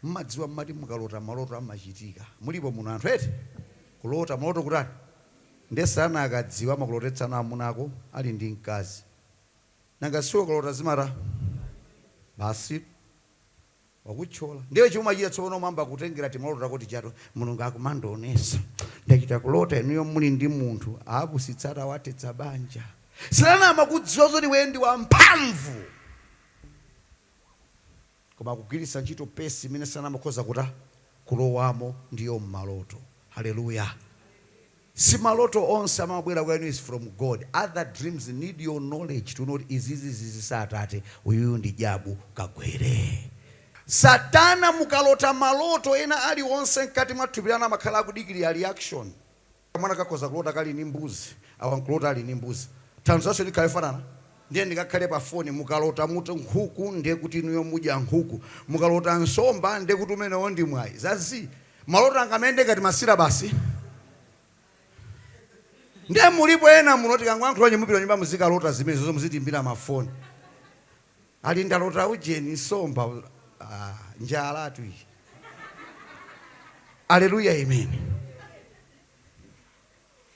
Mmadziwa, mmati mukalota maloto amachitika. Mulipo muno anthu eti? Kulota maloto kutani? Ndiye Satana akadziwa, amakulotetsana amunako ali ndi mkazi. Nanga siwe kulota zimata basi wakuchola. Ndiye chimwe tsopano mwamba kutengera timaloto takoti chato. Mulungu akumandionesa, ndachita kulota inuyo muli ndi munthu. Apusitsata, awatetsa banja. Satana amakudziwa zoti iwe ndi wamphamvu, koma akugwiritsa ntchito pesi imene Satana amakhoza kuta kulowamo, ndiyo mmaloto. Haleluya! Si maloto onse amabwera kwa inu is from God. Other dreams need your knowledge to know izizi zizi satate, uyuyu ndi jabu kagwere. Satana mukalota maloto ena aliwonse mkati mwa thupi lanu, amakhala akudikirira reaction. Mwana kakhoza kulota kali ni mbuzi, awa nkulota ali ni mbuzi, tanthauzo likhale fanana. Ndiye ndikakhale pa foni, mukalota muti nkhuku, ndiye kuti inuyo mudya nkhuku. Mukalota nsomba, ndiye kuti umenewo ndi mwayi. Zazi, maloto angamende ngati masira basi. Ndiye mulipo ena muno, tikangoyankhula nyumupita nyumba, muzikalota zimene zozo, muzitimbira mafoni ali ndalota ujeni nsomba. Ah, njala atu iyi. Aleluya, amen.